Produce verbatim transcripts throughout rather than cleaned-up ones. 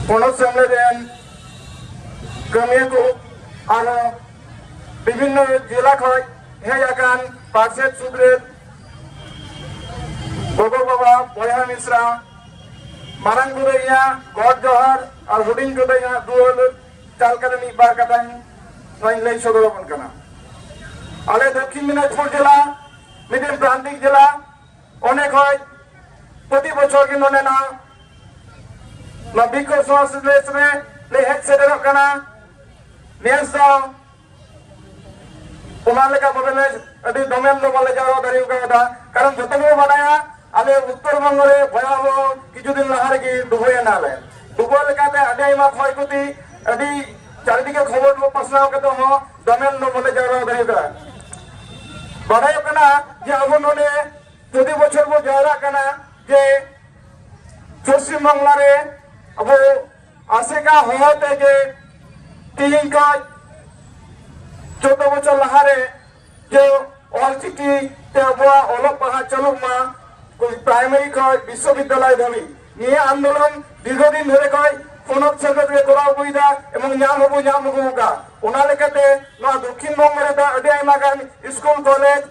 ᱯᱚᱱᱚᱛ ᱥᱮᱢᱞᱮᱫ ᱨᱮᱱ ᱠᱟᱹᱢᱤᱭᱟᱹ ᱠᱚ ᱟᱨᱦᱚᱸ ᱵᱤᱵᱷᱤᱱᱱᱚ ᱡᱮᱞᱟ ᱠᱷᱚᱱ ᱦᱮᱡ ᱟᱠᱟᱱ ᱯᱟᱨᱥᱮᱛ ᱥᱩᱛᱨᱮᱛ, ᱜᱚᱜᱚ ᱵᱟᱵᱟ, ᱵᱚᱭᱦᱟ ᱢᱤᱥᱨᱟ, ᱢᱟᱨᱟᱝ ᱠᱚᱫᱚ ᱤᱧᱟᱹᱜ ᱜᱚᱰ ᱡᱚᱦᱟᱨ ᱟᱨ ᱦᱩᱰᱤᱧ ᱠᱚᱫᱚ ᱤᱧᱟᱹᱜ ᱫᱩᱣᱟᱹᱨ ᱪᱟᱞ ᱠᱟᱛᱮ ᱢᱤᱫ ᱵᱟᱨ ᱠᱟᱛᱷᱟᱧ ᱱᱚᱣᱟᱧ ᱞᱟᱹᱭ ᱥᱚᱫᱚᱨ ᱟᱵᱚᱱ ᱠᱟᱱᱟ᱾ ᱟᱞᱮ ᱫᱚᱠᱠᱷᱤᱱ ᱫᱤᱱᱟᱡᱽᱯᱩᱨ ᱡᱮᱞᱟ ᱢᱤᱫᱴᱮᱱ ᱯᱨᱟᱱᱛᱤᱠ ᱡᱮᱞᱟ, ᱚᱸᱰᱮ ᱠᱷᱚᱱ ᱯᱨᱚᱛᱤ ᱵᱚᱪᱷᱚᱨ ᱜᱮ ᱱᱚᱰᱮᱱᱟᱜ ᱱᱚᱣᱟ ᱵᱤᱠᱠᱷᱚ ᱥᱚᱢᱟᱡᱽ ᱨᱮ ᱞᱮ ᱦᱮᱡ ᱥᱮᱴᱮᱨᱚᱜ ᱠᱟᱱᱟ᱾ ᱱᱮᱥ ᱫᱚ ᱚᱱᱟ ᱞᱮᱠᱟ ᱵᱚᱞᱮ ᱞᱮ ᱟᱹᱰᱤ ᱫᱚᱢᱮᱞ ᱫᱚ ᱵᱟᱞᱮ ᱡᱟᱣᱨᱟ ᱫᱟᱲᱮ ᱠᱟᱣᱫᱟ, ᱠᱟᱨᱚᱱ ᱡᱚᱛᱚ ᱜᱮᱵᱚ ᱵᱟᱰᱟᱭᱟ ᱟᱞᱮ ᱩᱛᱛᱚᱨ ᱵᱚᱝᱜᱚ ᱨᱮ ᱵᱷᱚᱭᱟᱵᱚᱦᱚ ᱠᱤᱪᱷᱩ ᱫᱤᱱ ᱞᱟᱦᱟ ᱨᱮᱜᱮ ᱰᱩᱵᱟᱹᱭᱮᱱᱟ ᱞᱮ᱾ ᱰᱩᱵᱟᱹ ᱞᱮᱠᱟᱛᱮ ᱟᱹᱰᱤ ᱟᱭᱢᱟ ᱠᱷᱚᱭ ᱠᱷᱚᱛᱤ, ᱟᱹᱰᱤ ᱪᱟᱨᱤᱫᱤᱠᱮ ᱠᱷᱚᱵᱚᱨ ᱠᱚ ᱯᱟᱥᱱᱟᱣ ᱠᱟᱛᱮ ᱦᱚᱸ ᱫᱚᱢᱮᱞ ᱫᱚ ᱵᱟᱞᱮ ᱡᱟᱣᱨᱟ ᱫᱟᱲᱮ ᱠᱟᱣᱫᱟ᱾ ᱵᱟᱰᱟᱭᱚᱜ ᱠᱟᱱᱟ ᱡᱮ ᱟᱵᱚ ᱱᱚᱰᱮ ᱯᱨᱚᱛᱤ ᱵᱚᱪᱷᱚᱨ ᱵᱚ ᱡᱟᱣᱨᱟᱜ ᱠᱟᱱᱟ ᱡᱮ ᱯᱚᱥᱪᱤᱢ ᱵᱟᱝᱞᱟ ᱨᱮ ᱟᱵᱚ ᱟᱥᱮᱠᱟ ᱦᱚᱦᱚ ᱛᱮ ᱡᱮ ᱛᱤᱦᱤᱧ ᱠᱷᱚᱱ ᱪᱳᱫᱫᱳ ᱵᱚᱪᱷᱚᱨ ᱞᱟᱦᱟᱨᱮ ᱡᱮ ᱚᱞᱪᱤᱠᱤ ᱛᱮ ᱟᱵᱚᱣᱟᱜ ᱚᱞᱚᱜ ᱯᱟᱲᱦᱟᱜ ᱪᱟᱹᱞᱩᱜ ᱢᱟ, ᱯᱨᱟᱭᱢᱟᱨᱤ ᱠᱷᱚᱱ ᱵᱤᱥᱥᱚᱵᱤᱫᱽᱫᱟᱞᱚᱭ ᱫᱷᱟᱹᱵᱤᱡ᱾ ᱱᱤᱭᱟᱹ ᱟᱱᱫᱳᱞᱚᱱ ᱫᱤᱨᱜᱷᱚ ᱫᱤᱱ ᱫᱷᱚᱨᱮ ᱠᱷᱚᱱ ᱯᱚᱱᱚᱛ ᱥᱚᱨᱠᱟᱨ ᱛᱮ ᱠᱚᱨᱟᱣ ᱟᱹᱜᱩᱭᱮᱫᱟ ᱮᱵᱚᱝ ᱧᱟᱢ ᱦᱚᱸᱵᱚ ᱧᱟᱢ ᱟᱹᱜᱩ ᱟᱠᱟᱫ᱾ ᱚᱱᱟ ᱞᱮᱠᱟᱛᱮ ᱱᱚᱣᱟ ᱫᱚᱠᱠᱷᱤᱱ ᱵᱚᱝᱜᱚ ᱨᱮᱫᱚ ᱟᱹᱰᱤ ᱟᱭᱢᱟ ᱜᱟᱱ ᱥᱠᱩᱞ, ᱠᱚᱞᱮᱡᱽ,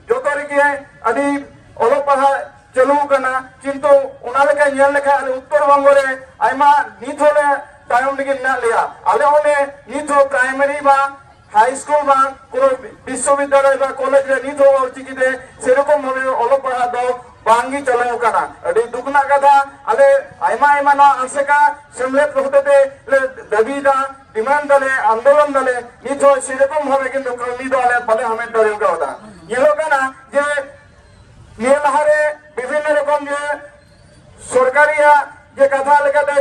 ᱡᱚᱛᱚ ᱨᱮᱜᱮ ᱟᱹᱰᱤ ᱚᱞᱚᱜ ᱯᱟᱲᱦᱟᱜ ᱪᱟᱹᱞᱩ ᱟᱠᱟᱱᱟ, ᱠᱤᱱᱛᱩ ᱚᱱᱟ ᱞᱮᱠᱟ ᱧᱮᱞ ᱞᱮᱠᱷᱟᱱ ᱟᱞᱮ ᱩᱛᱛᱚᱨ ᱵᱚᱝᱜᱚ ᱨᱮ ᱟᱭᱢᱟ ᱱᱤᱛ ᱦᱚᱸᱞᱮ ᱛᱟᱭᱚᱢ ᱨᱮᱜᱮ ᱢᱮᱱᱟᱜ ᱞᱮᱭᱟ᱾ ᱟᱞᱮ ᱚᱸᱰᱮ ᱱᱤᱛ ᱦᱚᱸ ᱯᱨᱟᱭᱢᱟᱨᱤ ᱵᱟ ᱦᱟᱭ ᱥᱠᱩᱞ ᱵᱟ ᱠᱳᱱᱳ ᱵᱤᱥᱥᱚᱵᱤᱫᱽᱫᱟᱞᱚᱭ ᱵᱟ ᱠᱚᱞᱮᱡᱽ ᱨᱮ ᱱᱤᱛ ᱦᱚᱸ ᱚᱞᱪᱤᱠᱤ ᱛᱮ ᱥᱮᱨᱚᱠᱚᱢ ᱵᱷᱟᱵᱮ ᱚᱞᱚᱜ ᱯᱟᱲᱦᱟᱜ ᱫᱚ ᱵᱟᱝ ᱜᱮ ᱪᱟᱹᱞᱩ ᱟᱠᱟᱱᱟ᱾ ᱟᱹᱰᱤ ᱫᱩᱠ ᱨᱮᱱᱟᱜ ᱠᱟᱛᱷᱟ, ᱟᱞᱮ ᱟᱭᱢᱟ ᱟᱭᱢᱟ ᱱᱚᱣᱟ ᱟᱥᱮᱠᱟ ᱥᱮᱢᱞᱮᱫ ᱦᱚᱛᱮ ᱛᱮ ᱞᱮ ᱫᱟᱹᱵᱤᱭᱮᱫᱟ, ᱰᱤᱢᱟᱱᱰ ᱫᱟᱞᱮ, ᱟᱱᱫᱳᱞᱚᱱ ᱫᱟᱞᱮ, ᱱᱤᱛ ᱦᱚᱸ ᱥᱮᱨᱚᱠᱚᱢ ᱵᱷᱟᱵᱮ ᱠᱤᱱᱛᱩ ᱠᱟᱹᱢᱤ ᱫᱚ ᱟᱞᱮ ᱵᱟᱞᱮ ᱦᱟᱢᱮᱴ ᱫᱟᱲᱮ ᱠᱟᱣᱫᱟ᱾ ᱧᱮᱞᱚᱜ ᱠᱟᱱᱟ ᱡᱮ ᱱᱤᱭᱟᱹ ᱞᱟᱦᱟᱨᱮ ᱵᱤᱵᱷᱤᱱᱱᱚ ᱨᱚᱠᱚᱢ ᱡᱮ ᱥᱚᱨᱠᱟᱨᱤᱭᱟᱜ ᱡᱮ ᱠᱟᱛᱷᱟ ᱞᱮᱠᱟᱛᱮ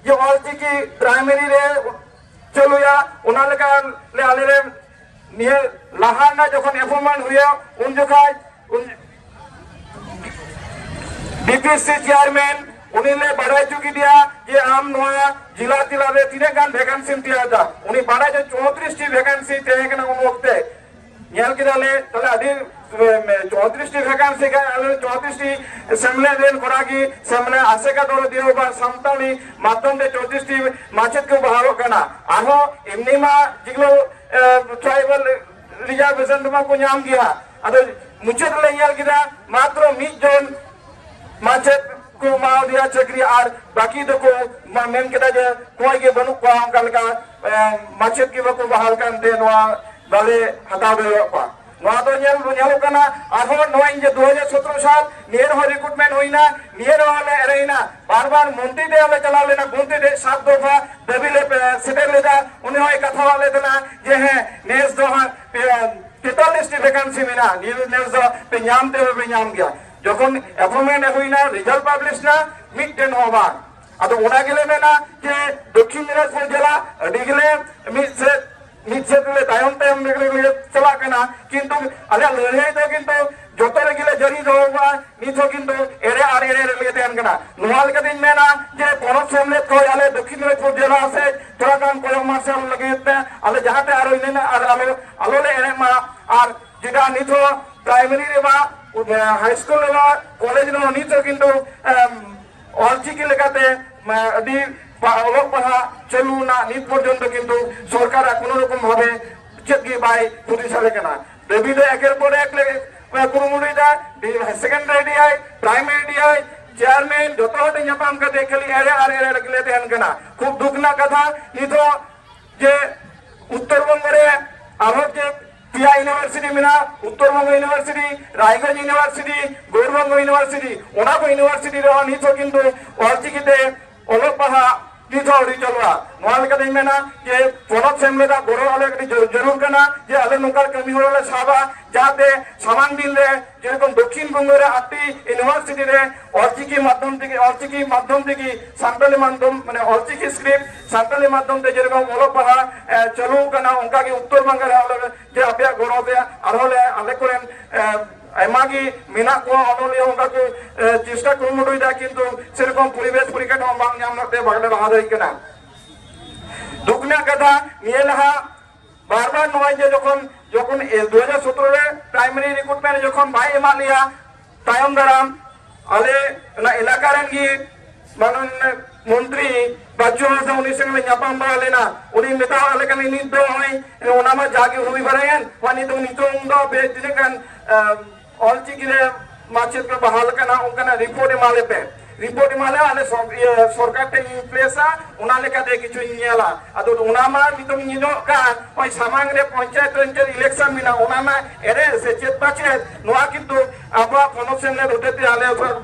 ᱡᱮ ᱚᱞᱪᱤᱠᱤ ᱯᱨᱟᱭᱢᱟᱨᱤ ᱨᱮ ᱪᱟᱹᱞᱩᱭᱟ, ᱚᱱᱟ ᱞᱮᱠᱟ ᱞᱮ ᱟᱞᱮ ᱞᱮ ᱱᱤᱭᱟᱹ ᱞᱟᱦᱟ ᱨᱮᱱᱟᱜ ᱡᱚᱠᱷᱚᱱ ᱮᱯᱚᱭᱮᱱᱴᱢᱮᱱᱴ ᱦᱩᱭᱩᱜᱼᱟ, ᱩᱱ ᱡᱚᱠᱷᱟᱡ ᱩᱱ ᱰᱤᱯᱤᱥᱤ ᱪᱮᱭᱟᱨᱢᱮᱱ ᱩᱱᱤ ᱞᱮ ᱵᱟᱲᱟᱭ ᱦᱚᱪᱚ ᱠᱮᱫᱮᱭᱟ ᱡᱮ ᱟᱢ ᱱᱚᱣᱟ ᱡᱮᱞᱟ ᱡᱮᱞᱟ ᱨᱮ ᱛᱤᱱᱟᱹᱜ ᱜᱟᱱ ᱵᱷᱮᱠᱮᱱᱥᱤᱢ ᱛᱮᱭᱟᱨ ᱮᱫᱟ᱾ ᱩᱱᱤ ᱵᱟᱲᱟᱭ ᱡᱮ ᱪᱳᱭᱛᱨᱤᱥ ᱴᱤ ᱵᱷᱮᱠᱮᱱᱥᱤ ᱛᱟᱦᱮᱸ ᱠᱟᱱᱟ ᱩᱱ ᱚᱠᱛᱮ᱾ ᱧᱮᱞ ᱠᱮᱫᱟᱞᱮ, ᱛᱟᱦᱞᱮ ᱟᱹᱰᱤ ᱪᱳᱭᱛᱨᱤᱥ ᱴᱤ ᱵᱷᱮᱠᱮᱱᱥᱤ ᱠᱷᱟᱱ ᱟᱞᱮ ᱪᱳᱭᱛᱨᱤᱥ ᱴᱤ ᱥᱮᱢᱞᱮᱫ ᱨᱮᱱ ᱠᱚᱲᱟ ᱜᱮ ᱥᱮᱢᱞᱮᱫ ᱟᱥᱮᱠᱟ ᱫᱚᱨᱚᱫᱤᱭᱟᱹ ᱵᱟ ᱥᱟᱱᱛᱟᱲᱤ ᱢᱟᱫᱽᱫᱷᱚᱢ ᱛᱮ ᱪᱳᱭᱛᱨᱤᱥ ᱴᱤ ᱢᱟᱪᱮᱫ ᱠᱚ ᱵᱟᱦᱟᱞᱚᱜ ᱠᱟᱱᱟ᱾ ᱟᱨᱦᱚᱸ ᱮᱢᱱᱤ ᱢᱟ ᱡᱮᱜᱩᱞᱳ ᱴᱨᱟᱭᱵᱟᱞ ᱨᱤᱡᱟᱨᱵᱷᱮᱥᱚᱱ ᱨᱮᱢᱟ ᱠᱚ ᱧᱟᱢ ᱜᱮᱭᱟ᱾ ᱟᱫᱚ ᱢᱩᱪᱟᱹᱫ ᱨᱮᱞᱮ ᱧᱮᱞ ᱠᱮᱫᱟ ᱢᱟᱛᱨᱚ ᱢᱤᱫ ᱡᱚᱱ ᱢᱟᱪᱮᱫ ᱠᱚ ᱮᱢᱟᱣᱟᱫᱮᱭᱟ ᱪᱟᱹᱠᱨᱤ, ᱟᱨ ᱵᱟᱹᱠᱤ ᱫᱚᱠᱚ ᱢᱟ ᱢᱮᱱ ᱠᱮᱫᱟ ᱡᱮ ᱚᱠᱚᱭ ᱜᱮ ᱵᱟᱹᱱᱩᱜ ᱠᱚᱣᱟ, ᱚᱱᱠᱟ ᱞᱮᱠᱟ ᱮ, ᱢᱟᱪᱮᱫ ᱜᱮ ᱵᱟᱠᱚ ᱵᱟᱦᱟᱞ ᱠᱟᱱᱛᱮ ᱱᱚᱣᱟ ᱵᱟᱞᱮ ᱦᱟᱛᱟᱣ ᱫᱟᱲᱮᱭᱟᱜ ᱠᱚᱣᱟ᱾ ᱱᱚᱣᱟ ᱫᱚ ᱧᱮᱞ ᱧᱮᱞᱚᱜ ᱠᱟᱱᱟ᱾ ᱟᱨᱦᱚᱸ ᱱᱚᱜᱼᱚᱭ ᱡᱮ ᱫᱩ ᱦᱟᱡᱟᱨ ᱥᱚᱛᱨᱚ ᱥᱟᱞ ᱱᱤᱭᱟᱹ ᱨᱮᱦᱚᱸ ᱨᱤᱠᱨᱩᱴᱢᱮᱱᱴ ᱦᱩᱭᱱᱟ, ᱱᱤᱭᱟᱹ ᱨᱮᱦᱚᱸ ᱞᱮ ᱮᱲᱮᱭᱮᱱᱟ᱾ ᱵᱟᱨ ᱵᱟᱨ ᱢᱚᱱᱛᱨᱤ ᱴᱷᱮᱱ ᱞᱮ ᱪᱟᱞᱟᱣ ᱞᱮᱱᱟ, ᱢᱚᱱᱛᱨᱤ ᱴᱷᱮᱱ ᱥᱟᱛ ᱫᱚᱯᱷᱟ ᱫᱟᱹᱵᱤ ᱞᱮ ᱯᱮ-, ᱥᱮᱴᱮᱨ ᱞᱮᱫᱟ᱾ ᱩᱱᱤ ᱦᱚᱸᱭ ᱠᱟᱛᱷᱟᱣᱟᱫ ᱞᱮ ᱛᱟᱦᱮᱱᱟ ᱡᱮ ᱦᱮᱸ, ᱱᱮᱥ ᱫᱚ ᱦᱟᱸᱜ ᱯᱮ-, ᱛᱮᱛᱟᱞᱤᱥ ᱴᱤ ᱵᱷᱮᱠᱮᱱᱥᱤ ᱢᱮᱱᱟᱜᱼᱟ, ᱱᱤᱭᱟᱹ ᱱᱮᱥ ᱫᱚ ᱯᱮ ᱧᱟᱢ ᱛᱮ ᱵᱟᱯᱮ ᱧᱟᱢ ᱜᱮᱭᱟ᱾ ᱡᱚᱠᱷᱚᱱ ᱮᱯᱚᱭᱮᱱᱴᱢᱮᱱᱴ ᱦᱩᱭᱱᱟ, ᱨᱮᱡᱟᱞᱴ ᱯᱟᱵᱽᱞᱤᱥ ᱮᱱᱟ, ᱢᱤᱫᱴᱮᱱ ᱦᱚᱸ ᱵᱟᱝ᱾ ᱟᱫᱚ ᱚᱱᱟ ᱜᱮᱞᱮ ᱢᱮᱱᱟ ᱡᱮ ᱫᱚᱠᱠᱷᱤᱱ ᱫᱤᱱᱟᱡᱽᱯᱩᱨ ᱡᱮᱞᱟ ᱟᱹᱰᱤ ᱜᱮᱞᱮ ᱢᱤᱫ ᱥᱮᱫ, ᱢᱤᱫ ᱥᱮᱫ ᱨᱮᱞᱮ ᱛᱟᱭᱚᱢ ᱛᱟᱭᱚᱢ ᱨᱮᱜᱮ ᱞᱮ ᱪᱟᱞᱟᱜ ᱠᱟᱱᱟ, ᱠᱤᱱᱛᱩ ᱟᱞᱮᱭᱟᱜ ᱞᱟᱹᱲᱦᱟᱹᱭ ᱫᱚ ᱠᱤᱱᱛᱩ ᱡᱚᱛᱚ ᱨᱮᱜᱮ ᱞᱮ ᱡᱟᱹᱨᱤ ᱫᱚᱦᱚ ᱠᱟᱜᱼᱟ᱾ ᱱᱤᱛ ᱦᱚᱸ ᱠᱤᱱᱛᱩ ᱮᱲᱮ ᱟᱨ ᱮᱲᱮ ᱨᱮᱜᱮ ᱛᱟᱦᱮᱱ ᱠᱟᱱᱟ᱾ ᱱᱚᱣᱟ ᱞᱮᱠᱟᱛᱤᱧ ᱢᱮᱱᱟ ᱡᱮ ᱯᱚᱱᱚᱛ ᱥᱮᱢᱞᱮᱫ ᱠᱷᱚᱱ ᱟᱞᱮ ᱫᱚᱠᱠᱷᱤᱱ ᱫᱤᱱᱟᱡᱽᱯᱩᱨ ᱡᱮᱞᱟ ᱥᱮᱫ ᱛᱷᱚᱲᱟ ᱜᱟᱱ ᱠᱚᱭᱚᱜ ᱢᱟᱨᱥᱟᱞ ᱞᱟᱹᱜᱤᱫ ᱛᱮ ᱟᱞᱮ ᱡᱟᱦᱟᱸᱛᱮ ᱟᱨᱚ ᱤᱱᱟᱹ ᱟᱨ ᱟᱞᱚ, ᱟᱞᱚ ᱞᱮ ᱮᱲᱮᱜ ᱢᱟ᱾ ᱟᱨ ᱡᱮᱴᱟ ᱱᱤᱛ ᱦᱚᱸ ᱯᱨᱟᱭᱢᱟᱨᱤ ᱨᱮ ᱵᱟ, ᱦᱟᱭ ᱥᱠᱩᱞ ᱨᱮ ᱵᱟ, ᱠᱚᱞᱮᱡᱽ ᱨᱮᱦᱚᱸ ᱱᱤᱛ ᱦᱚᱸ ᱠᱤᱱᱛᱩ, ᱮᱢ, ᱚᱞᱪᱤᱠᱤ ᱞᱮᱠᱟᱛᱮ, ᱢᱟ, ᱟᱹᱰᱤ ᱯᱟ-, ᱚᱞᱚᱜ ᱯᱟᱲᱦᱟᱜ ᱪᱟᱹᱞᱩ ᱨᱮᱱᱟᱜ ᱱᱤᱛ ᱯᱚᱨᱡᱚᱱᱛᱚ ᱠᱤᱱᱛᱩ ᱥᱚᱨᱠᱟᱨᱟᱜ ᱠᱳᱱᱳ ᱨᱚᱠᱚᱢ ᱵᱷᱟᱵᱮ ᱪᱮᱫ ᱜᱮ ᱵᱟᱭ ᱦᱩᱫᱤᱥ ᱟᱞᱮ ᱠᱟᱱᱟ᱾ ᱫᱟᱹᱵᱤ ᱫᱚ ᱮᱠᱮᱨ ᱯᱚᱨ ᱮᱠ ᱞᱮ, ᱮ, ᱠᱩᱨᱩᱢᱩᱴᱩᱭᱮᱫᱟ᱾ ᱥᱮᱠᱮᱱᱰᱟᱨᱤ ᱰᱤ ᱟᱭ, ᱯᱨᱟᱭᱢᱟᱨᱤ ᱰᱤ ᱟᱭ, ᱪᱮᱭᱟᱨᱢᱮᱱ ᱡᱚᱛᱚ ᱦᱚᱲ ᱴᱷᱮᱱ ᱧᱟᱯᱟᱢ ᱠᱟᱛᱮ ᱠᱷᱟᱹᱞᱤ ᱮᱲᱮ ᱟᱨ ᱮᱲᱮ ᱨᱮᱜᱮ ᱞᱮ ᱛᱟᱦᱮᱱ ᱠᱟᱱᱟ᱾ ᱠᱷᱩᱵ ᱫᱩᱠ ᱨᱮᱱᱟᱜ ᱠᱟᱛᱷᱟ, ᱱᱤᱛᱚᱜ ᱡᱮ ᱩᱛᱛᱚᱨ ᱵᱚᱝᱜᱚ ᱨᱮ ᱟᱨᱦᱚᱸ ᱡᱮ ᱯᱮᱭᱟ ᱤᱭᱩᱱᱤᱵᱷᱟᱨᱥᱤᱴᱤ ᱢᱮᱱᱟᱜᱼᱟ, Uttar Banga university, Raiganj university, Gour Banga university, ᱚᱱᱟ ᱠᱚ ᱤᱭᱩᱱᱤᱵᱷᱟᱨᱥᱤᱴᱤ ᱨᱮᱦᱚᱸ ᱱᱤᱛ ᱦᱚᱸ ᱠᱤᱱᱛᱩ ᱚᱞᱪᱤᱠᱤ ᱛᱮ ᱚᱞᱚᱜ ᱯᱟᱲᱦᱟᱜ ᱱᱤᱛ ᱦᱚᱸ ᱟᱹᱣᱨᱤ ᱪᱟᱹᱞᱩᱜᱼᱟ᱾ ᱱᱚᱣᱟ ᱞᱮᱠᱟᱛᱤᱧ ᱢᱮᱱᱟ ᱡᱮ ᱯᱚᱱᱚᱛ ᱥᱮᱢᱞᱮᱫᱟᱜ ᱜᱚᱲᱚ ᱟᱞᱮ ᱟᱹᱰᱤ ᱡᱟᱹᱨᱩ-, ᱡᱟᱹᱨᱩᱲ ᱠᱟᱱᱟ, ᱡᱮ ᱟᱞᱮ ᱱᱚᱝᱠᱟ ᱠᱟᱹᱢᱤ ᱦᱚᱨᱟ ᱞᱮ ᱥᱟᱵᱟ, ᱡᱟᱦᱟᱸᱛᱮ ᱥᱟᱢᱟᱝ ᱫᱤᱱ ᱨᱮ ᱡᱮᱨᱚᱠᱚᱢ ᱫᱚᱠᱠᱷᱤᱱ ᱵᱚᱝᱜᱚ ᱨᱮ ᱟᱴᱴᱤ ᱤᱭᱩᱱᱤᱵᱷᱟᱨᱥᱤᱴᱤ ᱨᱮ ᱚᱞᱪᱤᱠᱤ ᱢᱟᱫᱽᱫᱷᱚᱢ ᱛᱮᱜᱮ, ᱚᱞᱪᱤᱠᱤ ᱢᱟᱫᱽᱫᱷᱚᱢ ᱛᱮᱜᱮ, ᱥᱟᱱᱛᱟᱞᱤ ᱢᱟᱫᱽᱫᱷᱚᱢ, ᱢᱟᱱᱮ ᱚᱞᱪᱤᱠᱤ ᱥᱠᱨᱤᱯᱴ ᱥᱟᱱᱛᱟᱞᱤ ᱢᱟᱫᱽᱫᱷᱚᱢ ᱛᱮ ᱡᱮᱨᱚᱠᱚᱢ ᱚᱞᱚᱜ ᱯᱟᱲᱦᱟᱜ, ᱮ, ᱪᱟᱹᱞᱩ ᱠᱟᱱᱟ, ᱚᱱᱠᱟ ᱜᱮ ᱩᱛᱛᱚᱨ ᱵᱟᱝᱜᱟᱞ ᱨᱮ ᱟᱞᱮ ᱡᱮ ᱟᱯᱮᱭᱟᱜ ᱜᱚᱲᱚ ᱛᱮ ᱟᱨᱦᱚᱸ ᱞᱮ, ᱟᱞᱮ ᱠᱚᱨᱮᱱ, ᱮ, ᱟᱭᱢᱟ ᱜᱮ ᱢᱮᱱᱟᱜ ᱠᱚᱣᱟ ᱚᱱᱚᱞᱤᱭᱟᱹ, ᱚᱱᱠᱟ ᱠᱚ, ᱮ, ᱪᱮᱥᱴᱟ ᱠᱩᱨᱩᱢᱩᱴᱩᱭᱮᱫᱟ, ᱠᱤᱱᱛᱩ ᱥᱮᱨᱚᱠᱚᱢ ᱯᱚᱨᱤᱵᱮᱥ ᱯᱚᱨᱤᱠᱟᱴᱷᱟᱢᱳ ᱵᱟᱝ ᱧᱟᱢ ᱛᱮ ᱵᱟᱝᱞᱮ ᱞᱟᱦᱟ ᱫᱟᱲᱮᱭᱟᱜ ᱠᱟᱱᱟ᱾ ᱫᱩᱠ ᱨᱮᱱᱟᱜ ᱠᱟᱛᱷᱟ, ᱱᱤᱭᱟᱹ ᱞᱟᱦᱟ ᱵᱟᱨ ᱵᱟᱨ ᱱᱚᱜᱼᱚᱭ ᱡᱮ ᱡᱚᱠᱷᱚᱱ ᱡᱚᱠᱷᱚᱱ ᱫᱩ ᱦᱟᱡᱟᱨ ᱥᱚᱛᱨᱚ ᱨᱮ ᱯᱨᱟᱭᱢᱟᱨᱤ ᱨᱤᱠᱨᱩᱴᱢᱮᱱᱴ ᱡᱚᱠᱷᱚᱱ ᱵᱟᱭ ᱮᱢᱟᱫ ᱞᱮᱭᱟ, ᱛᱟᱭᱚᱢ ᱫᱟᱨᱟᱢ ᱟᱞᱮ ᱚᱱᱟ ᱮᱞᱟᱠᱟ ᱨᱮᱱ ᱜᱮ ᱢᱟᱱᱚᱱ ᱢᱚᱱᱛᱨᱤ ᱵᱟᱪᱪᱩ ᱦᱟᱸᱥᱫᱟ, ᱩᱱᱤ ᱥᱚᱸᱜᱮ ᱞᱮ ᱧᱟᱯᱟᱢ ᱵᱟᱲᱟ ᱞᱮᱱᱟ᱾ ᱩᱱᱤ ᱢᱮᱛᱟᱣᱟᱞᱮ ᱠᱟᱱᱟ, "ᱱᱤᱛ ᱫᱚ ᱱᱚᱜᱼᱚᱭ ᱚᱱᱟ ᱢᱟ ᱡᱟᱜᱮ ᱦᱩᱭ ᱵᱟᱲᱟᱭᱮᱱ, ᱱᱚᱜᱼᱚᱭ ᱱᱤᱛᱚᱝ, ᱱᱤᱛᱚᱝ ᱫᱚ ᱟᱯᱮ ᱛᱤᱱᱟᱹᱜ ᱜᱟᱱ, ᱟᱸ, ᱚᱞᱪᱤᱠᱤ ᱨᱮ ᱢᱟᱪᱮᱫ ᱯᱮ ᱵᱟᱦᱟᱞ ᱠᱟᱱᱟ, ᱚᱱᱠᱟᱱᱟᱜ ᱨᱤᱯᱳᱨᱴ ᱮᱢᱟᱞᱮ ᱯᱮ᱾ ᱨᱤᱯᱳᱨᱴ ᱮᱢᱟᱞᱮ, ᱟᱞᱮ ᱥᱚᱨ-, ᱤᱭᱟᱹ, ᱥᱚᱨᱠᱟᱨ ᱴᱷᱮᱱ ᱤᱧ ᱯᱞᱮᱥᱟ, ᱚᱱᱟ ᱞᱮᱠᱟᱛᱮ ᱠᱤᱪᱷᱩᱧ ᱧᱮᱞᱟ᱾" ᱟᱫᱚ ᱚᱱᱟ ᱢᱟ ᱱᱤᱛᱚᱝ ᱧᱮᱞᱚᱜ ᱠᱟᱱ, ᱱᱚᱜᱼᱚᱭ ᱥᱟᱢᱟᱝ ᱨᱮ ᱯᱚᱧᱪᱟᱭᱮᱛ ᱨᱮ ᱤᱞᱮᱠᱥᱚᱱ ᱢᱮᱱᱟᱜᱼᱟ, ᱚᱱᱟ ᱢᱟ ᱮᱨᱮ ᱥᱮᱪᱮᱫ ᱢᱟᱪᱮᱫ, ᱱᱚᱣᱟ ᱠᱤᱱᱛᱩ ᱟᱵᱚᱣᱟᱜ ᱯᱚᱱᱚᱛ ᱥᱮᱢᱞᱮᱫ ᱦᱚᱛᱮᱛᱮ ᱟᱞᱮ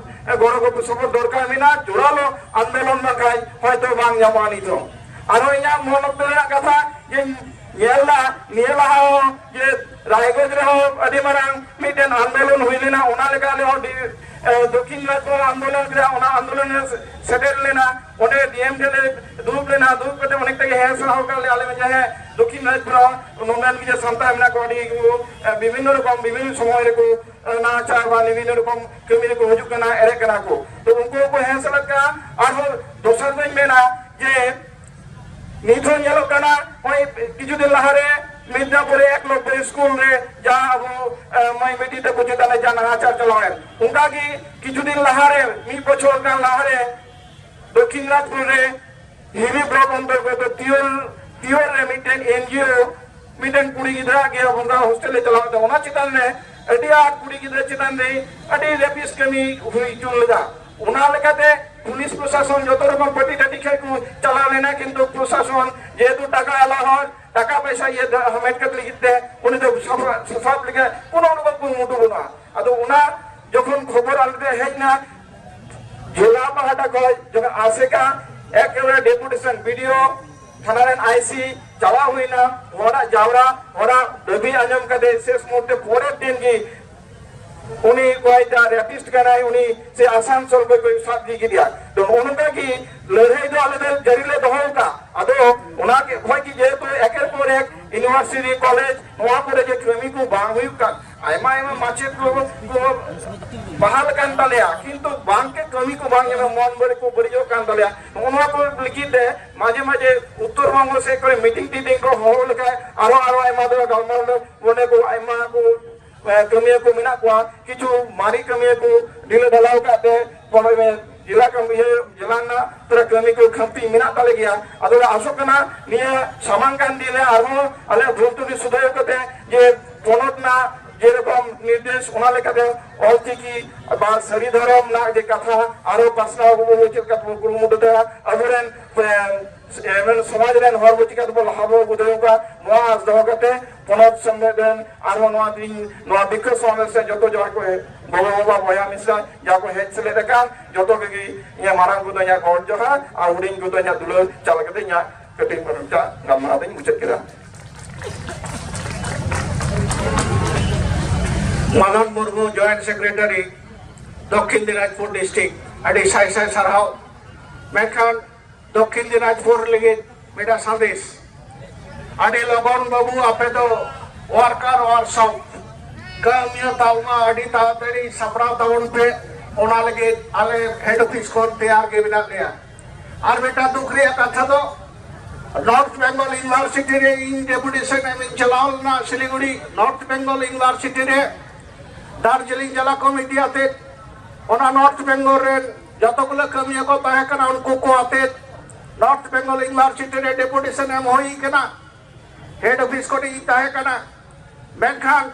ᱜᱚᱲᱚ ᱜᱚᱯᱚᱲ ᱥᱚᱯᱚᱦᱚᱫ ᱫᱚᱨᱠᱟᱨ ᱢᱮᱱᱟᱜᱼᱟ, ᱡᱳᱨᱟᱞᱳ ᱟᱱᱫᱳᱞᱚᱱ ᱵᱟᱝᱠᱷᱟᱱ ᱦᱚᱭᱛᱳ ᱵᱟᱝ ᱧᱟᱢᱚᱜᱼᱟ ᱱᱤᱛᱚᱜ᱾ ᱟᱨᱦᱚᱸ ᱤᱧᱟᱹᱜ ᱢᱚᱱ ᱚᱠᱛᱚ ᱨᱮᱱᱟᱜ ᱠᱟᱛᱷᱟ ᱡᱮᱧ ᱧᱮᱞ ᱫᱟ, ᱱᱤᱭᱟᱹ ᱞᱟᱦᱟ ᱦᱚᱸ ᱡᱮ ᱨᱟᱭᱜᱚᱸᱡᱽ ᱨᱮᱦᱚᱸ ᱟᱹᱰᱤ ᱢᱟᱨᱟᱝ ᱢᱤᱫᱴᱮᱱ ᱟᱱᱫᱳᱞᱚᱱ ᱦᱩᱭ ᱞᱮᱱᱟ, ᱚᱱᱟ ᱞᱮᱠᱟ ᱟᱞᱮ ᱦᱚᱸ ᱰᱤ-, ᱮ, ᱫᱚᱠᱠᱷᱤᱱ ᱨᱟᱡᱽᱯᱩᱨ ᱟᱱᱫᱳᱞᱚᱱ ᱨᱮ, ᱚᱱᱟ ᱟᱱᱫᱳᱞᱚᱱ ᱨᱮ ᱥᱮᱴᱮᱨ ᱞᱮᱱᱟ, ᱚᱸᱰᱮ ᱰᱤ ᱮᱢ ᱴᱷᱮᱱ ᱞᱮ ᱫᱩᱲᱩᱵ ᱞᱮᱱᱟ, ᱫᱩᱲᱩᱵ ᱠᱟᱛᱮ ᱚᱱᱮᱠᱴᱟ ᱜᱮ ᱦᱮᱸ ᱥᱟᱦᱟᱣ ᱠᱟᱜ ᱞᱮ ᱟᱞᱮ ᱡᱟᱦᱟᱸ ᱫᱚᱠᱠᱷᱤᱱ ᱨᱟᱡᱽᱯᱩᱨ ᱱᱚᱰᱮᱱ ᱜᱮ ᱥᱟᱱᱛᱟᱲ ᱢᱮᱱᱟᱜ ᱠᱚᱣᱟ, ᱟᱹᱰᱤ ᱠᱚ, ᱮ, ᱵᱤᱵᱷᱤᱱᱱᱚ ᱨᱚᱠᱚᱢ ᱵᱤᱵᱷᱤᱱᱱᱚ ᱥᱚᱢᱚᱭ ᱨᱮᱠᱚ ᱱᱟᱦᱟᱪᱟᱨ ᱵᱟ ᱱᱤᱵᱤᱱ ᱨᱚᱠᱚᱢ ᱠᱟᱹᱢᱤ ᱨᱮᱠᱚ ᱦᱤᱡᱩᱜ ᱠᱟᱱᱟ, ᱮᱲᱮᱜ ᱠᱟᱱᱟ ᱠᱚ᱾ ᱛᱚ ᱩᱱᱠᱩ ᱦᱚᱸᱠᱚ ᱦᱮᱸ ᱥᱮᱞᱮᱫ ᱠᱟᱱᱟ᱾ ᱟᱨᱦᱚᱸ ᱫᱚᱥᱟᱨ ᱫᱚᱧ ᱢᱮᱱᱟ ᱡᱮ ᱱᱤᱛ ᱦᱚᱸ ᱧᱮᱞᱚᱜ ᱠᱟᱱᱟ, ᱱᱚᱜᱼᱚᱭ ᱠᱤᱪᱷᱩ ᱫᱤᱱ ᱞᱟᱦᱟᱨᱮ ᱢᱤᱫᱱᱟᱯᱩᱨ ᱮᱠᱞᱚᱵᱽᱭᱚ ᱥᱠᱩᱞ ᱨᱮ ᱡᱟ ᱟᱵᱚ, ᱮ, ᱢᱟᱹᱭ ᱵᱤᱴᱤ ᱛᱟᱠᱚ ᱪᱮᱛᱟᱱ ᱨᱮ ᱡᱟ ᱱᱟᱦᱟᱪᱟᱨ ᱪᱟᱞᱟᱣᱮᱱ, ᱚᱱᱠᱟᱜᱮ ᱠᱤᱪᱷᱩ ᱫᱤᱱ ᱞᱟᱦᱟᱨᱮ, ᱢᱤᱫ ᱵᱚᱪᱷᱚᱨ ᱜᱟᱱ ᱞᱟᱦᱟᱨᱮ ᱫᱚᱠᱠᱷᱤᱱ ᱫᱤᱱᱟᱡᱽᱯᱩᱨ ᱨᱮ ᱦᱤᱨᱤ ᱵᱞᱚᱠ ᱚᱱᱛᱚᱨᱜᱚᱛᱚ ᱛᱤᱭᱚᱞ, ᱛᱤᱭᱚᱞ ᱨᱮ ᱢᱤᱫᱴᱮᱱ ᱮᱱ ᱡᱤ ᱳ ᱢᱤᱫᱴᱮᱱ ᱠᱩᱲᱤ ᱜᱤᱫᱽᱨᱟᱹ ᱜᱮ ᱚᱱᱠᱟ ᱦᱳᱥᱴᱮᱞ ᱮ ᱪᱟᱞᱟᱣ ᱞᱮᱫᱟ, ᱚᱱᱟ ᱪᱮᱛᱟᱱ ᱨᱮ ᱟᱹᱰᱤ ᱟᱸᱴ ᱠᱩᱲᱤ ᱜᱤᱫᱽᱨᱟᱹ ᱪᱮᱛᱟᱱ ᱨᱮ ᱟᱹᱰᱤ ᱨᱮᱯᱤᱥᱴ ᱠᱟᱹᱢᱤ ᱦᱩᱭ ᱦᱚᱪᱚ ᱞᱮᱫᱟ᱾ ᱚᱱᱟ ᱞᱮᱠᱟᱛᱮ ᱯᱩᱞᱤᱥ ᱯᱨᱚᱥᱟᱥᱚᱱ ᱡᱚᱛᱚ ᱨᱚᱠᱚᱢ ᱯᱟᱹᱴᱤ ᱴᱟᱹᱴᱤ ᱴᱷᱮᱱ ᱠᱚ ᱪᱟᱞᱟᱣ ᱞᱮᱱᱟ, ᱠᱤᱱᱛᱩ ᱯᱨᱚᱥᱟᱥᱚᱱ ᱡᱮᱦᱮᱛᱩ ᱴᱟᱠᱟ ᱟᱞᱟ ᱦᱚᱲ, ᱴᱟᱠᱟ ᱯᱚᱭᱥᱟ ᱤᱭᱟᱹ ᱦᱟᱢᱮᱴ ᱠᱟᱛᱮ ᱞᱟᱹᱜᱤᱫ ᱛᱮ ᱩᱱᱤ ᱫᱚ ᱥᱟᱵ, ᱥᱟᱵ ᱞᱮᱠᱟ ᱠᱳᱱᱳ ᱨᱚᱠᱚᱢ ᱠᱩᱨᱩᱢᱩᱴᱩ ᱵᱟᱹᱱᱩᱜᱼᱟ᱾ ᱟᱫᱚ ᱚᱱᱟ ᱡᱚᱠᱷᱚᱱ ᱠᱷᱚᱵᱚᱨ ᱟᱞᱮ ᱴᱷᱮᱱ ᱦᱮᱡ ᱮᱱᱟ, ᱡᱮᱞᱟ ᱯᱟᱦᱴᱟ ᱠᱷᱚᱱ ᱡᱚᱠᱷᱚᱱ ᱟᱥᱮᱠᱟ ᱮᱠᱮᱵᱟᱨᱮ ᱰᱮᱯᱩᱴᱮᱥᱚᱱ ᱵᱤ ᱰᱤ ᱳ ᱛᱷᱟᱱᱟ ᱨᱮᱱ ᱟᱭ ᱥᱤ ᱪᱟᱞᱟᱣ ᱦᱩᱭᱱᱟ, ᱦᱚᱲᱟᱜ ᱡᱟᱣᱨᱟ, ᱦᱚᱲᱟᱜ ᱫᱟᱹᱵᱤ ᱟᱸᱡᱚᱢ ᱠᱟᱛᱮ ᱥᱮᱥ ᱢᱩᱦᱩᱨᱛᱮ ᱯᱚᱨᱮᱨ ᱫᱤᱱ ᱜᱮ ᱩᱱᱤ ᱚᱠᱚᱭᱴᱟᱜ ᱨᱮᱯᱤᱥᱴ ᱠᱟᱱᱟᱭ, ᱩᱱᱤ ᱥᱮ ᱟᱥᱟᱱᱥᱳᱞ ᱠᱷᱚᱱ ᱠᱚ ᱥᱟᱵ ᱤᱫᱤ ᱠᱮᱫᱮᱭᱟ᱾ ᱛᱚ ᱱᱚᱜᱼᱚ ᱱᱚᱝᱠᱟ ᱜᱮ ᱞᱟᱹᱲᱦᱟᱹᱭ ᱫᱚ ᱟᱞᱮ ᱫᱚ ᱡᱟᱹᱨᱤ ᱞᱮ ᱫᱚᱦᱚ ᱟᱠᱟᱫᱼᱟ᱾ ᱟᱫᱚ ᱚᱱᱟ ᱜᱮ ᱠᱷᱚᱱ ᱜᱮ ᱡᱮᱦᱮᱛᱩ ᱮᱠᱮᱨ ᱯᱚᱨ ᱮᱠ ᱤᱭᱩᱱᱤᱵᱷᱟᱨᱥᱤᱴᱤ, ᱠᱚᱞᱮᱡᱽ, ᱱᱚᱣᱟ ᱠᱚᱨᱮ ᱡᱮ ᱠᱟᱹᱢᱤ ᱠᱚ ᱵᱟᱝ ᱦᱩᱭᱩᱜ ᱠᱟᱱ, ᱟᱭᱢᱟ ᱟᱭᱢᱟ ᱢᱟᱪᱮᱫ ᱠᱚ, ᱠᱚ ᱵᱟᱦᱟᱞ ᱠᱟᱱ ᱛᱟᱞᱮᱭᱟ, ᱠᱤᱱᱛᱩ ᱵᱟᱝ ᱜᱮ ᱠᱟᱹᱢᱤ ᱠᱚ ᱵᱟᱝ ᱧᱟᱢᱚᱜ, ᱢᱚᱱ ᱵᱟᱹᱲᱤᱡ ᱠᱚ ᱵᱟᱹᱲᱤᱡᱚᱜ ᱠᱟᱱ ᱛᱟᱞᱮᱭᱟ᱾ ᱱᱚᱜᱼᱚ ᱱᱚᱣᱟ ᱠᱚ ᱞᱟᱹᱜᱤᱫ ᱛᱮ ᱢᱟᱡᱷᱮ ᱢᱟᱡᱷᱮ ᱩᱛᱛᱚᱨ ᱵᱚᱝᱜᱚ ᱥᱮᱫ ᱠᱚᱨᱮ ᱢᱤᱴᱤᱝ ᱴᱤᱴᱤᱝ ᱠᱚ ᱦᱚᱦᱚ ᱞᱮᱠᱷᱟᱱ ᱟᱨᱦᱚᱸ ᱟᱨᱦᱚᱸ ᱟᱭᱢᱟ ᱫᱚ ᱜᱟᱞᱢᱟᱨᱟᱣ ᱞᱮ, ᱚᱸᱰᱮ ᱠᱚ ᱟᱭᱢᱟ ᱠᱚ ᱮ, ᱠᱟᱹᱢᱤᱭᱟᱹ ᱠᱚ ᱢᱮᱱᱟᱜ ᱠᱚᱣᱟ, ᱠᱤᱪᱷᱩ ᱢᱟᱨᱮ ᱠᱟᱹᱢᱤᱭᱟᱹ ᱠᱚ ᱰᱷᱤᱞᱟᱹ ᱰᱷᱟᱞᱟᱣ ᱟᱠᱟᱫ ᱛᱮ, ᱯᱚᱱᱚᱛ ᱨᱮ ᱡᱮᱞᱟ ᱠᱟᱹᱢᱤᱭᱟᱹ, ᱡᱮᱞᱟ ᱨᱮᱱᱟᱜ ᱛᱷᱚᱲᱟ ᱠᱟᱹᱢᱤ ᱠᱚ ᱠᱷᱟᱢᱛᱤ ᱢᱮᱱᱟᱜ ᱛᱟᱞᱮ ᱜᱮᱭᱟ᱾ ᱟᱫᱚ ᱞᱮ ᱟᱥᱚᱜ ᱠᱟᱱᱟ ᱱᱤᱭᱟᱹ ᱥᱟᱢᱟᱝ ᱠᱟᱱ ᱫᱤᱱ ᱨᱮ ᱟᱨᱦᱚᱸ ᱟᱞᱮ ᱵᱷᱩᱞ ᱛᱩᱴᱤ ᱥᱩᱫᱷᱟᱹᱨ ᱠᱟᱛᱮ ᱡᱮ ᱯᱚᱱᱚᱛ ᱨᱮᱱᱟᱜ ᱡᱮᱨᱚᱠᱚᱢ ᱱᱤᱨᱫᱮᱥ ᱚᱱᱟ ᱞᱮᱠᱟᱛᱮ ᱚᱞᱪᱤᱠᱤ ᱵᱟ ᱥᱟᱹᱨᱤ ᱫᱷᱚᱨᱚᱢ ᱨᱮᱱᱟᱜ ᱡᱮ ᱠᱟᱛᱷᱟ ᱟᱨᱦᱚᱸ ᱯᱟᱥᱱᱟᱣ ᱟᱵᱚ ᱪᱮᱫ ᱞᱮᱠᱟ ᱛᱮᱵᱚᱱ ᱠᱩᱨᱩᱢᱩᱴᱩ ᱛᱟᱦᱮᱸᱱᱟ ᱟᱵᱚᱨᱮᱱ, ᱮ, ᱮ, ᱢᱮᱱ ᱥᱚᱢᱟᱡᱽ ᱨᱮᱱ ᱦᱚᱲ ᱵᱚ ᱪᱤᱠᱟᱹ ᱛᱮᱵᱚ ᱞᱟᱦᱟ ᱵᱚ ᱵᱩᱡᱷᱟᱹᱣ ᱠᱚᱣᱟ, ᱱᱚᱣᱟ ᱟᱸᱥ ᱫᱚᱦᱚ ᱠᱟᱛᱮ ᱯᱚᱱᱚᱛ ᱥᱚᱢᱮᱛ ᱨᱮᱱ ᱟᱨᱦᱚᱸ ᱱᱚᱣᱟ ᱫᱤᱱ, ᱱᱚᱣᱟ ᱵᱤᱠᱠᱷᱟᱹ ᱥᱚᱢᱟᱵᱮᱥ ᱨᱮ ᱡᱚᱛᱚ ᱡᱟᱦᱟᱸᱭ ᱠᱚ ᱦᱮᱡ, ᱜᱚᱜᱚ ᱵᱟᱵᱟ, ᱵᱚᱭᱦᱟ ᱢᱤᱥᱨᱟ, ᱡᱟᱦᱟᱸ ᱠᱚ ᱦᱮᱡ ᱥᱮᱞᱮᱫ ᱟᱠᱟᱱ, ᱡᱚᱛᱚ ᱜᱮ ᱤᱧᱟᱹᱜ ᱢᱟᱨᱟᱝ ᱠᱚᱫᱚ ᱤᱧᱟᱹᱜ ᱜᱚᱰ ᱡᱚᱦᱟᱨ ᱟᱨ ᱦᱩᱰᱤᱧ ᱠᱚᱫᱚ ᱤᱧᱟᱹᱜ ᱫᱩᱞᱟᱹᱲ ᱪᱟᱞ ᱠᱟᱛᱮ ᱤᱧᱟᱹᱜ ᱠᱟᱹᱴᱤᱡ ᱢᱟᱨᱟᱝ ᱜᱟᱞᱢᱟᱨᱟᱣ ᱫᱚᱧ ᱢᱩᱪᱟᱹᱫ ᱠᱮᱫᱟ᱾ ᱢᱟᱫᱚᱱ ᱢᱩᱨᱢᱩ, ᱡᱚᱭᱮᱱᱴ ᱥᱮᱠᱨᱮᱴᱟᱨᱤ, ᱫᱚᱠᱠᱷᱤᱱ ᱫᱤᱱᱟᱡᱽᱯᱩᱨ ᱰᱤᱥᱴᱨᱤᱠᱴ, ᱟᱹᱰᱤ ᱥᱟᱭ ᱥᱟᱭ ᱥᱟᱨᱦᱟᱣ᱾ ᱢᱮᱱᱠᱷᱟᱱ ᱫᱚᱠᱠᱷᱤᱱ ᱫᱤᱱᱟᱡᱽᱯᱩᱨ ᱞᱟᱹᱜᱤᱫ ᱢᱤᱫᱴᱟᱝ ᱥᱟᱸᱫᱮᱥ᱾ ᱟᱹᱰᱤ ᱞᱚᱜᱚᱱ ᱵᱟᱹᱵᱩ ᱟᱯᱮ ᱫᱚ ᱣᱟᱨᱠᱟᱨ ᱣᱟᱨᱠᱥᱚᱯ ᱠᱟᱹᱢᱤᱭᱟᱹ ᱛᱟᱞᱢᱟ ᱟᱹᱰᱤ ᱛᱟᱲᱟᱛᱟᱲᱤ ᱥᱟᱯᱲᱟᱣ ᱛᱟᱵᱚᱱ ᱯᱮ, ᱚᱱᱟ ᱞᱟᱹᱜᱤᱫ ᱟᱞᱮ ᱦᱮᱰ ᱚᱯᱷᱤᱥ ᱠᱷᱚᱱ ᱛᱮᱭᱟᱨ ᱜᱮ ᱢᱮᱱᱟᱜ ᱞᱮᱭᱟ᱾ ᱟᱨ ᱢᱤᱫᱴᱟᱝ ᱫᱩᱠ ᱨᱮᱭᱟᱜ ᱠᱟᱛᱷᱟ ᱫᱚ ᱱᱚᱨᱛᱷ ᱵᱮᱝᱜᱚᱞ ᱤᱭᱩᱱᱤᱵᱷᱟᱨᱥᱤᱴᱤ ᱨᱮ ᱤᱧ ᱰᱮᱯᱩᱴᱮᱥᱚᱱ ᱮᱢ ᱤᱧ ᱪᱟᱞᱟᱣ ᱞᱮᱱᱟ ᱥᱤᱞᱤᱜᱩᱲᱤ ᱱᱚᱨᱛᱷ ᱵᱮᱝᱜᱚᱞ ᱤᱭᱩᱱᱤᱵᱷᱟᱨᱥᱤᱴᱤ ᱨᱮ᱾ ᱫᱟᱨᱡᱤᱞᱤᱝ ᱡᱮᱞᱟ ᱠᱚᱢᱤᱴᱤ ᱟᱛᱮ ᱚᱱᱟ ᱱᱚᱨᱛᱷ ᱵᱮᱝᱜᱚᱞ ᱨᱮᱱ ᱡᱚᱛᱚ ᱜᱩᱞᱟᱹ ᱠᱟᱹᱢᱤᱭᱟᱹ ᱠᱚ ᱛᱟᱦᱮᱸ ᱠᱟᱱᱟ, ᱩᱱᱠᱩ ᱠᱚ ᱟᱛᱮ ᱱᱚᱨᱛᱷ ᱵᱮᱝᱜᱚᱞ ᱤᱭᱩᱱᱤᱵᱷᱟᱨᱥᱤᱴᱤ ᱨᱮ ᱰᱮᱯᱩᱴᱮᱥᱚᱱ ᱮᱢ ᱦᱩᱭ ᱠᱟᱱᱟ᱾ ᱦᱮᱰ ᱚᱯᱷᱤᱥ ᱠᱚᱨᱮ ᱤᱧ ᱛᱟᱦᱮᱸ ᱠᱟᱱᱟ᱾ ᱢᱮᱱᱠᱷᱟᱱ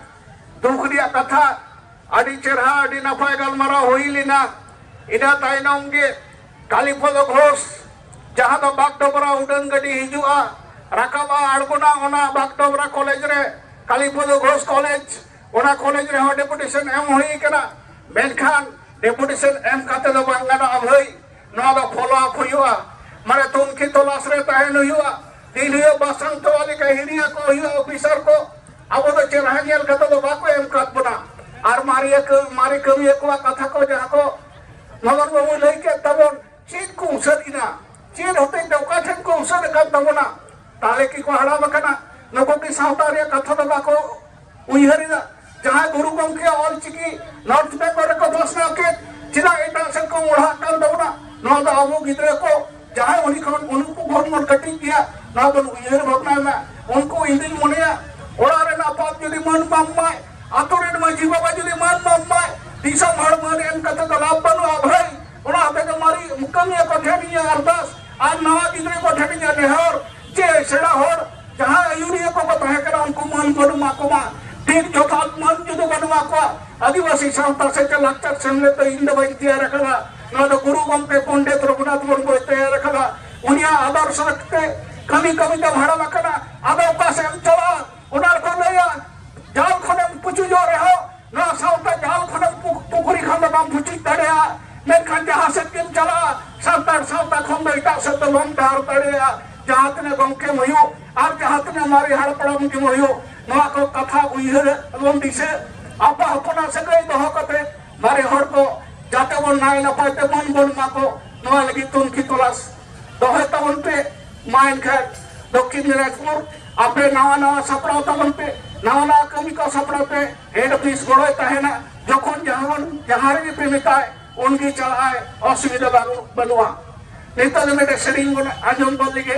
ᱫᱩᱠ ᱨᱮᱭᱟᱜ ᱠᱟᱛᱷᱟ, ᱟᱹᱰᱤ ᱪᱮᱨᱦᱟ, ᱟᱹᱰᱤ ᱱᱟᱯᱟᱭ ᱜᱟᱞᱢᱟᱨᱟᱣ ᱦᱩᱭ ᱞᱮᱱᱟ᱾ ᱤᱱᱟᱹ ᱛᱟᱭᱱᱚᱢ ᱜᱮ ᱠᱟᱞᱤᱯᱚᱫᱚ ᱜᱷᱳᱥ, ᱡᱟᱦᱟᱸ ᱫᱚ ᱵᱟᱜᱰᱚᱜᱽᱨᱟ ᱩᱰᱟᱹᱱ ᱜᱟᱹᱰᱤ ᱦᱤᱡᱩᱜᱼᱟ, ᱨᱟᱠᱟᱵᱼᱟ, ᱟᱬᱜᱚᱱᱟ, ᱚᱱᱟ ᱵᱟᱜᱰᱚᱜᱽᱨᱟ ᱠᱚᱞᱮᱡᱽ ᱨᱮ, ᱠᱟᱞᱤᱯᱚᱫᱚ ᱜᱷᱳᱥ ᱠᱚᱞᱮᱡᱽ, ᱚᱱᱟ ᱠᱚᱞᱮᱡᱽ ᱨᱮᱦᱚᱸ ᱰᱮᱯᱩᱴᱮᱥᱚᱱ ᱮᱢ ᱦᱩᱭ ᱠᱟᱱᱟ᱾ ᱢᱮᱱᱠᱷᱟᱱ ᱰᱮᱯᱩᱴᱮᱥᱚᱱ ᱮᱢ ᱠᱟᱛᱮ ᱫᱚ ᱵᱟᱝ ᱜᱟᱱᱚᱜᱼᱟ ᱵᱷᱟᱹᱭ, ᱱᱚᱣᱟ ᱫᱚ ᱯᱷᱚᱞᱳ ᱟᱯ ᱦᱩᱭᱩᱜᱼᱟ, ᱢᱟᱱᱮ ᱛᱩᱱᱠᱷᱤ ᱛᱚᱞᱟᱥ ᱨᱮ ᱛᱟᱦᱮᱱ ᱦᱩᱭᱩᱜᱼᱟ᱾ ᱫᱤᱱ ᱦᱩᱭᱩᱜ ᱵᱟᱥᱟᱝ ᱛᱚᱣᱟ ᱞᱮᱠᱟ ᱦᱤᱨᱤ ᱟᱠᱚ ᱦᱩᱭᱩᱜᱼᱟ ᱚᱯᱷᱤᱥᱟᱨ ᱠᱚ᱾ ᱟᱵᱚ ᱫᱚ ᱪᱮᱨᱦᱟ ᱧᱮᱞ ᱠᱟᱛᱮ ᱫᱚ ᱵᱟᱠᱚ ᱮᱢ ᱠᱟᱫ ᱵᱚᱱᱟ᱾ ᱟᱨ ᱢᱟᱨᱮ ᱠᱟᱹ-, ᱢᱟᱨᱮ ᱠᱟᱹᱢᱤᱭᱟᱹ ᱠᱚᱣᱟᱜ ᱠᱟᱛᱷᱟ ᱠᱚ ᱡᱟᱦᱟᱸ ᱠᱚ ᱢᱚᱫᱚᱱ ᱵᱟᱹᱵᱩᱭ ᱞᱟᱹᱭ ᱠᱮᱫ ᱛᱟᱵᱚᱱ, ᱪᱮᱫ ᱠᱚ ᱩᱥᱟᱹᱫ ᱮᱱᱟ, ᱪᱮᱫ ᱦᱚᱛᱮᱡ ᱛᱮ ᱚᱠᱟ ᱴᱷᱮᱱ ᱠᱚ ᱩᱥᱟᱹᱫ ᱟᱠᱟᱫ ᱛᱟᱵᱚᱱᱟ? ᱛᱟᱦᱞᱮ ᱠᱤ ᱠᱚ ᱦᱟᱲᱟᱢ ᱟᱠᱟᱱᱟ? ᱱᱩᱠᱩ ᱠᱤ ᱥᱟᱶᱛᱟ ᱨᱮᱭᱟᱜ ᱠᱟᱛᱷᱟ ᱫᱚ ᱵᱟᱠᱚ ᱩᱭᱦᱟᱹᱨ ᱮᱫᱟ? ᱡᱟᱦᱟᱸᱭ ᱜᱩᱨᱩ ᱜᱚᱢᱠᱮ ᱚᱞ ᱪᱤᱠᱤ ᱱᱚᱨᱛᱷ ᱵᱮᱝᱜᱚᱞ ᱨᱮᱠᱚ ᱯᱟᱥᱱᱟᱣ ᱠᱮᱫ, ᱪᱮᱫᱟᱜ ᱮᱴᱟᱜ ᱥᱮᱫ ᱠᱚ ᱢᱚᱦᱰᱟᱜ ᱠᱟᱱ ᱛᱟᱵᱚᱱᱟ? ᱱᱚᱣᱟ ᱫᱚ ᱟᱵᱚ ᱜᱤᱫᱽᱨᱟᱹ ᱠᱚ ᱡᱟᱦᱟᱸᱭ ᱩᱱᱤ ᱠᱷᱚᱱ, ᱩᱱᱠᱩ ᱠᱷᱚᱱ ᱵᱚᱱ ᱠᱟᱹᱴᱤᱡ ᱜᱮᱭᱟ, ᱱᱚᱣᱟ ᱵᱚᱱ ᱩᱭᱦᱟᱹᱨ ᱵᱷᱟᱵᱽᱱᱟᱭ ᱢᱟ᱾ ᱩᱱᱠᱩ ᱤᱧ ᱫᱩᱧ ᱢᱚᱱᱮᱭᱟ, ᱚᱲᱟᱜ ᱨᱮᱱᱟᱜ ᱯᱟᱯ ᱡᱩᱫᱤ ᱢᱟᱹᱱ ᱵᱟᱢ ᱮᱢᱟᱭ, ᱟᱛᱳ ᱨᱮᱱ ᱢᱟᱹᱡᱷᱤ ᱵᱟᱵᱟ ᱡᱩᱫᱤ ᱢᱟᱹᱱ ᱵᱟᱢ ᱮᱢᱟᱭ, ᱫᱤᱥᱚᱢ ᱦᱚᱲ ᱢᱟᱹᱱ ᱮᱢ ᱠᱟᱛᱮ ᱫᱚ ᱞᱟᱵᱷ ᱵᱟᱹᱱᱩᱜᱼᱟ ᱵᱷᱟᱹᱭ᱾ ᱚᱱᱟ ᱦᱚᱛᱮ ᱛᱮ ᱢᱟᱨᱮ ᱠᱟᱹᱢᱤᱭᱟᱹ ᱠᱚ ᱴᱷᱮᱱ ᱤᱧᱟᱹᱜ ᱟᱨᱫᱟᱥ ᱟᱨ ᱱᱟᱣᱟ ᱜᱤᱫᱽᱨᱟᱹ ᱠᱚ ᱴᱷᱮᱱ ᱤᱧᱟᱹᱜ ᱱᱮᱦᱚᱨ ᱡᱮ ᱥᱮᱬᱟ ᱦᱚᱲ, ᱡᱟᱦᱟᱸᱭ ᱟᱹᱭᱩᱨᱤᱭᱟᱹ ᱠᱚᱠᱚ ᱛᱟᱦᱮᱸ ᱠᱟᱱᱟ, ᱩᱱᱠᱩ ᱢᱟᱹᱱ ᱵᱟᱹᱱᱩᱜ ᱟᱠᱚ ᱢᱟ, ᱴᱷᱤᱠ ᱡᱚᱛᱷᱟᱛ ᱢᱟᱹᱱ ᱡᱩᱫᱤ ᱵᱟᱹᱱᱩᱜ ᱟᱠᱚᱣᱟ, ᱟᱹᱫᱤᱵᱟᱹᱥᱤ ᱥᱟᱶᱛᱟ ᱥᱮᱪᱮᱫ ᱞᱟᱠᱪᱟᱨ ᱥᱮᱢᱞᱮᱫ ᱫᱚ ᱤᱧ ᱫᱚ ᱵᱟᱹᱧ ᱛᱮᱭᱟᱨ ᱟᱠᱟᱫᱟ᱾ ᱱᱚᱣᱟ ᱫᱚ ᱜᱩᱨᱩ ᱜᱚᱢᱠᱮ ᱯᱚᱱᱰᱤᱛ ᱨᱚᱜᱷᱩᱱᱟᱛᱷ ᱢᱩᱨᱢᱩᱭ ᱛᱮᱭᱟᱨ ᱟᱠᱟᱫᱟ᱾ ᱩᱱᱤᱭᱟᱜ ᱟᱫᱚᱨᱥᱚ ᱛᱮ ᱠᱟᱹᱢᱤ ᱠᱟᱹᱢᱤ ᱛᱮᱢ ᱦᱟᱲᱟᱢ ᱟᱠᱟᱱᱟ, ᱟᱫᱚ ᱚᱠᱟ ᱥᱮᱫ ᱮᱢ ᱪᱟᱞᱟᱜᱼᱟ? ᱚᱱᱟ ᱨᱮᱠᱚ ᱞᱟᱹᱭᱟ, ᱡᱟᱞ ᱠᱷᱚᱱᱮᱢ ᱯᱩᱪᱩᱡᱚᱜ ᱨᱮᱦᱚᱸ, ᱱᱚᱣᱟ ᱥᱟᱶᱛᱟ ᱡᱟᱞ ᱠᱷᱚᱱᱮᱢ ᱯᱩ-, ᱯᱩᱠᱷᱨᱤ ᱠᱷᱚᱱ ᱫᱚ ᱵᱟᱢ ᱯᱩᱪᱩᱡ ᱫᱟᱲᱮᱭᱟᱜᱼᱟ᱾ ᱢᱮᱱᱠᱷᱟᱱ ᱡᱟᱦᱟᱸ ᱥᱮᱫ ᱜᱮᱢ ᱪᱟᱞᱟᱜᱼᱟ, ᱥᱟᱱᱛᱟᱲ ᱥᱟᱶᱛᱟ ᱠᱷᱚᱱ ᱫᱚ ᱮᱴᱟᱜ ᱥᱮᱫ ᱫᱚ ᱵᱟᱢ ᱰᱟᱦᱟᱨ ᱫᱟᱲᱮᱭᱟᱜᱼᱟ᱾ ᱡᱟᱦᱟᱸ ᱛᱤᱱᱟᱹᱜ ᱜᱚᱢᱠᱮᱢ ᱦᱩᱭᱩᱜ ᱟᱨ ᱡᱟᱦᱟᱸ ᱛᱤᱱᱟᱹᱜ ᱢᱟᱨᱮ ᱦᱟᱲᱟᱢ ᱜᱮᱢ ᱦᱩᱭᱩᱜ, ᱱᱚᱣᱟ ᱠᱚ ᱠᱟᱛᱷᱟ ᱩᱭᱦᱟᱹᱨ ᱮᱵᱚᱝ ᱫᱤᱥᱟᱹ, ᱟᱯᱟ ᱦᱚᱯᱚᱱᱟᱜ ᱥᱟᱹᱜᱟᱹᱭ ᱫᱚᱦᱚ ᱠᱟᱛᱮ ᱢᱟᱨᱮ ᱦᱚᱲ ᱠᱚ ᱡᱟᱛᱮ ᱵᱚᱱ ᱱᱟᱭ ᱱᱟᱯᱟᱭ ᱛᱮ ᱢᱟᱹᱱ ᱵᱚᱱ ᱮᱢᱟ ᱠᱚ, ᱱᱚᱣᱟ ᱞᱟᱹᱜᱤᱫ ᱛᱩᱱᱠᱷᱤ ᱛᱚᱞᱟᱥ ᱫᱚᱦᱚᱭ ᱛᱟᱵᱚᱱ ᱯᱮ᱾ ᱢᱟ ᱮᱱᱠᱷᱟᱱ ᱫᱚᱠᱠᱷᱤᱱ ᱫᱤᱱᱟᱡᱽᱯᱩᱨ ᱟᱯᱮ ᱱᱟᱣᱟ ᱱᱟᱣᱟ ᱥᱟᱯᱲᱟᱣ ᱛᱟᱵᱚᱱ ᱯᱮ, ᱱᱟᱣᱟ ᱱᱟᱣᱟ ᱠᱟᱹᱢᱤ ᱠᱚ ᱥᱟᱯᱲᱟᱣ ᱯᱮ᱾ ᱦᱮᱰ ᱚᱯᱷᱤᱥ ᱜᱚᱲᱚᱭ ᱛᱟᱦᱮᱱᱟ, ᱡᱚᱠᱷᱚᱱ ᱡᱟᱦᱟᱸ ᱵᱚᱱ, ᱡᱟᱦᱟᱸ ᱨᱮᱜᱮ ᱯᱮ ᱢᱮᱛᱟᱭ, ᱩᱱᱜᱮ ᱪᱟᱞᱟᱜᱼᱟᱭ, ᱚᱥᱩᱵᱤᱫᱷᱟ ᱵᱟᱹᱱᱩᱜ, ᱵᱟᱹᱱᱩᱜᱼᱟ᱾ ᱱᱤᱛᱚᱜ ᱫᱚ ᱢᱤᱫᱴᱮᱱ ᱥᱮᱨᱮᱧ ᱵᱚᱱ ᱟᱸᱡᱚᱢ ᱜᱚᱫ ᱞᱮᱜᱮ᱾